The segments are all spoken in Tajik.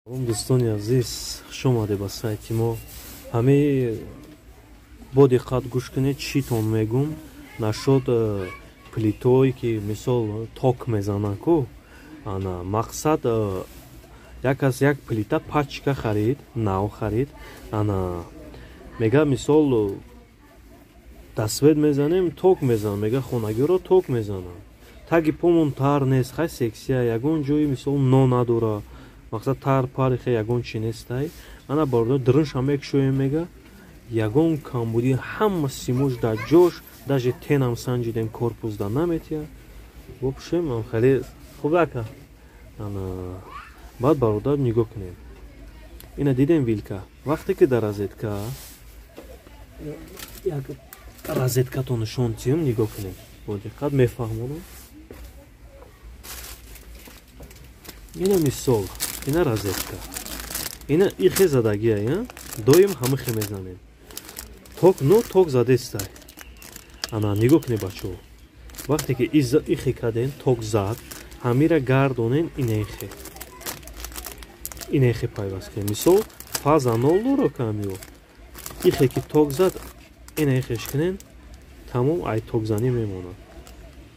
Салом, дӯстони азиз, хуш омадед ба сайти мо. Ҳамаи бо диққат гӯш кунед, читон мегум. Нашод плитое ки мисол ток мезананд ку, ана мақсад як аз як плита пачка харид, нав харид. Ана мега, мисол, дастсвет мезанем, ток мезанам, мега, хонагиро ток мезанам, таги помон тар нест, хай сексия, ягон ҷои мисол но надора, мақсад тар парихе, ягон чи нестай. Ана бародар, дрыншам мекушоем, мега, ягон камбудӣ, ҳама симош дар ҷош, даже тенам санҷидем, корпус да наметия. Бопушем, хеле хуб ака. Ана баъд, бародар, нигоҳ кунем, ина дидем, вилка вақте ки дар розетка, як розеткато нишон тиём, нигоҳ кунем бо диққат, мефаҳмонам. Ина мисол, ина розетка, ина ихе задагия, доим ҳамихе мезанем, ток но ток задестай. Ана нигоҳ кунед, бачаҳо, вақте ки ихе кардем, ток зад, ҳамира гардонем, инаихе, инаихе пайваст кунем. Мисол, фаза нол дора камиё, ихе ки ток зад, инаихеш кунем, тамом, ай токзанӣ мемонад,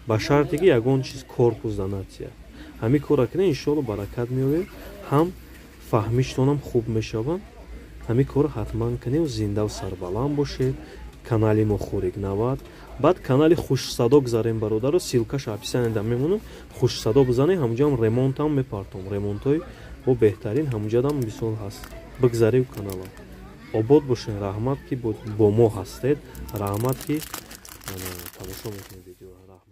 ба шарте ки ягон чиз корпус да натия. Ҳамин кора кунем, иншоалло, баракат меёбем, ҳам фаҳмиштонам хуб мешаванд. Ҳамин корро ҳатман кунем, зиндаву сарбаланд бошед. Канали мо Хурик 90, баъд канали Хушсадо гузарем, бародаро, ссылкаша описаниеда мемонам. Хушсадо бизанем, ҳамунҷоам ремонтам мепартом, ремонтҳои бо беҳтарин ҳамунҷадам мисол ҳаст. Бигзарев канала. Обод бошед, раҳмат, ки бо мо ҳастед, раҳмат, ки тамошо мекунед видеоро, раҳмат.